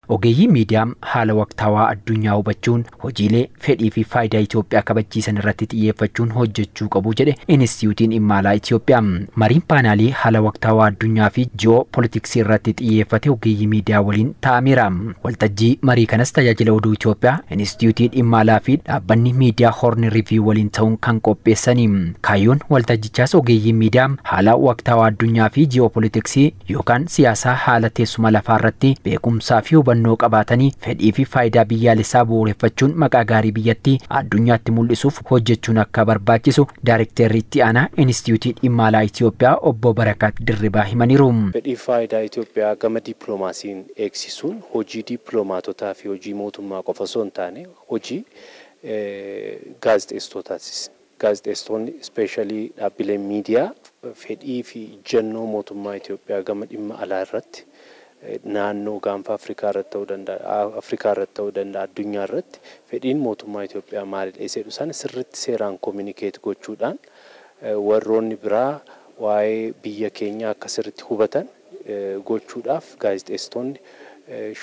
Ogeeyyiin miidiyaa haala waqtaawaa addunyaa hubachuun hojiilee fedhii fi faayidaa Itoophiyaa kabachiisan irratti xiyyeeffachuun hojjechuu qabu jedhe Inistituutiin Dhimma Alaa Itoophiyaa. Mariin paanaalii haala waqtaawaa addunyaa fi ji'oo poolitiksii irratti xiyyeeffate ogeeyyii miidiyaa waliin taa'ameera. Waltajjii marii kanas tajaajila oduu Itoophiyaa, Inistituutii Dhimma Alaa fi dhaabbanni miidiyaa Horn Review waliin ta'uun kan qopheessani. Kaayyoon waltajjichaas ogeeyyiin miidiyaa haala waqtaawaa addunyaa fi ji'oo poolitiksii yookaan siyaasaa haala teessuma lafaa irratti beekumsaa fi hubannoo qabaatanii fedhii fi faayidaa biyyaalessaa bu'uureffachuun maqaa gaarii biyyattii addunyaatti mul'isuuf hojjechuun akka barbaachisu Daarektarri itti aanaa Inistituutii Dhimma Alaa Itoophiyaa obbo Barakat Dirribaa himaniiru. Fedhii faayidaa Itoophiyaa gama dippiloomaasiin eegsisuun hojii dippiloomaatotaa fi hojii mootummaa qofa osoo hin taane hojii gaazexeessitootatis. Gaazexeessitoonni ispeeshaalii dhaabbileen miidiyaa fedhii fi ejjennoo mootummaa Itoophiyaa gama dhimma alaa irratti naannoo gaanfa Afrikaa irratti ta'uu danda'a, Afrikaa irratti ta'uu danda'a, addunyaa irratti fedhiin mootummaa Itoophiyaa maalidha isa jedhu sana sirriitti seeraan communicate gochuudhaan warroonni biraa waa'ee biyya keenyaa akka sirriitti hubatan gochuudhaaf gaazexeessitoonni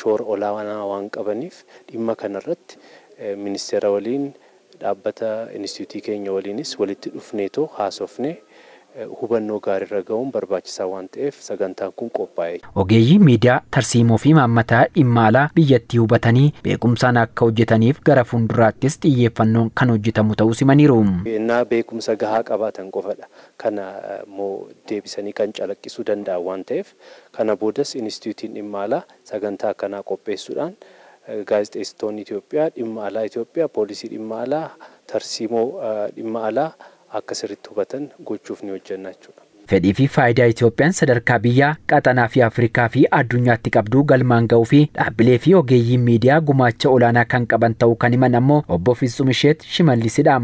shoora olaanaa waan qabaniif dhimma kanarratti ministeera waliin dhaabbata inistituutii keenya waliinis walitti dhufneetoo haasofnee hubannoo gaariirra ga'uun barbaachisaa waan ta'eef sagantaan kun qophaa'e. Ogeeyyii miidiyaa tarsiimoo fi imaammataa dhimma alaa biyyattii hubatanii beekumsaan akka hojjetaniif gara fuulduraattis xiyyeeffannoon kan hojjetamu ta'uu simaniiru. Innaa beekumsa gahaa qabaatan qofadha. Kana immoo deebisanii kan calaqqisuu danda'an waan ta'eef kana boodas inistituutiin dhimma alaa sagantaa akkanaa qopheessuudhaan gaazexeessitoonni Itoophiyaa dhimma alaa Itoophiyaa, poolisii dhimma alaa, tarsiimoo dhimma alaa akka sirriitti hubatan gochuuf ni hojjenna jechuudha. Fedhii fi faayidaa Itoophiyaan sadarkaa biyyaa, qaxanaa fi Afrikaa fi addunyaatti qabdu galmaan ga'uu fi dhaabbilee fi ogeeyyiin miidiyaa gumaacha olaanaa kan qaban ta'uu kan himan ammoo obbo Fitsum Isheet Shimallisidha.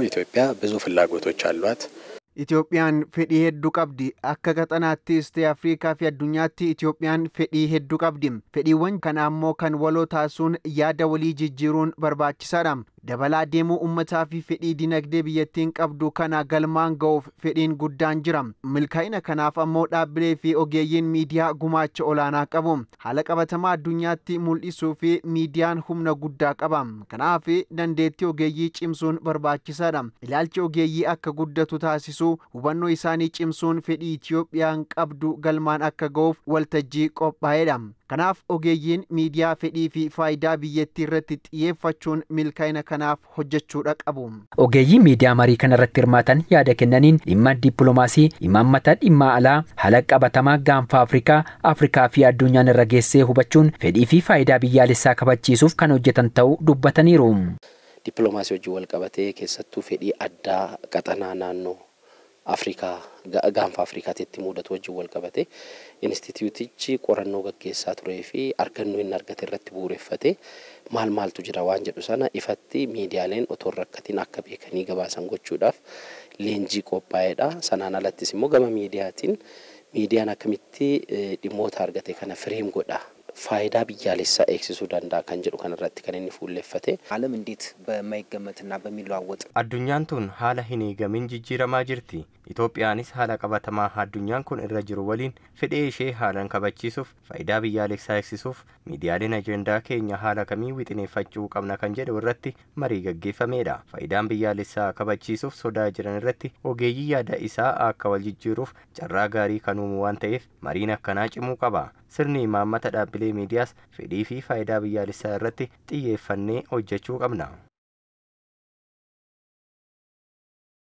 ኢትዮጵያ ብዙ ፍላጎቶች አሏት። Itoophiyaan fedhii hedduu qabdi. Akka qaxanaattis ta'e Afrikaa fi addunyaatti Itoophiyaan fedhii hedduu qabdi. Fedhiiwwan kana ammoo kan waloo taasisuun yaada walii jijjiiruun barbaachisaadha. Dabalaa deemuu uummataa fi fedhii dinagdee biyyattiin qabdu kana galmaan ga'uuf fedhiin guddaan jira. Milkaa'ina kanaaf ammoo dhaabbilee fi ogeeyyiin miidiyaa gumaacha olaanaa qabu. Haala qabatamaa addunyaatti mul'isuu fi miidiyaan humna guddaa qaba. Kanaaf dandeettii ogeeyyii cimsuun barbaachisaadha. Ilaalchi ogeeyyii akka guddatu taasisuu, hubannoo isaanii cimsuun fedhii Itoophiyaan qabdu galmaan akka ga'uuf waltajjii qophaa'edha. Kanaaf ogeeyyiin miidiyaa fedhii fi faayidaa biyyattii irratti xiyyeeffachuun milkaa'ina kanaaf hojjechuudha qabu. Ogeeyyiin miidiyaa marii kana irratti hirmaatan yaada kennaniin dhimma dippiloomaasii, imaammata dhimma alaa, haala qabatamaa gaanfa Afrikaa, Afrikaa fi addunyaan irra geessee hubachuun fedhii fi faayidaa biyyaalessaa kabachiisuuf kan hojjetan ta'uu dubbataniiru. Dippiloomaasii wajjin wal qabatee keessattuu fedhii addaa qaxanaa naannoo Afrikaa gaanfa Afrikaatti mudatu wajjin wal qabate inistituutichi qorannoo gaggeessaa turee fi argannoo inni argate irratti bu'uureffate maal maaltu jira waan jedhu sana ifatti miidiyaaleen otoo hin rakkatiin akka beekanii gabaasan gochuudhaaf leenjii qophaa'edha. Sanaan alattis immoo gama miidiyaatiin miidiyaan akkamitti dhimmoota argate kana fireem godha. Faayidaa biyyaalessaa eegsisuu danda'a kan jedhu kanarratti kan inni fuulleffate. ዓለም እንዴት በማይገመትና በሚለዋወጥ Addunyaan tun haala hin eegamin jijjiiramaa jirti. Itoophiyaanis haala qabatamaa addunyaan kun irra jiru waliin fedhee ishee haalaan kabachiisuuf faayidaa biyyaalessaa eegsisuuf miidiyaaleen ajandaa keenya haala kamii wixineeffachuu qabna kan jedhu irratti marii gaggeeffamedha. Faayidaan biyyaalessaa kabachiisuuf sodaa jiran irratti ogeeyyii yaada isaa akka wal jijjiiruuf carraa gaarii kan uumu waan ta'eef mariin akkanaa cimuu qaba. Sirni imaammata dhaabbilee miidiyaas fedhii fi faayidaa biyyaalessaa irratti xiyyeeffannee hojjechuu qabna.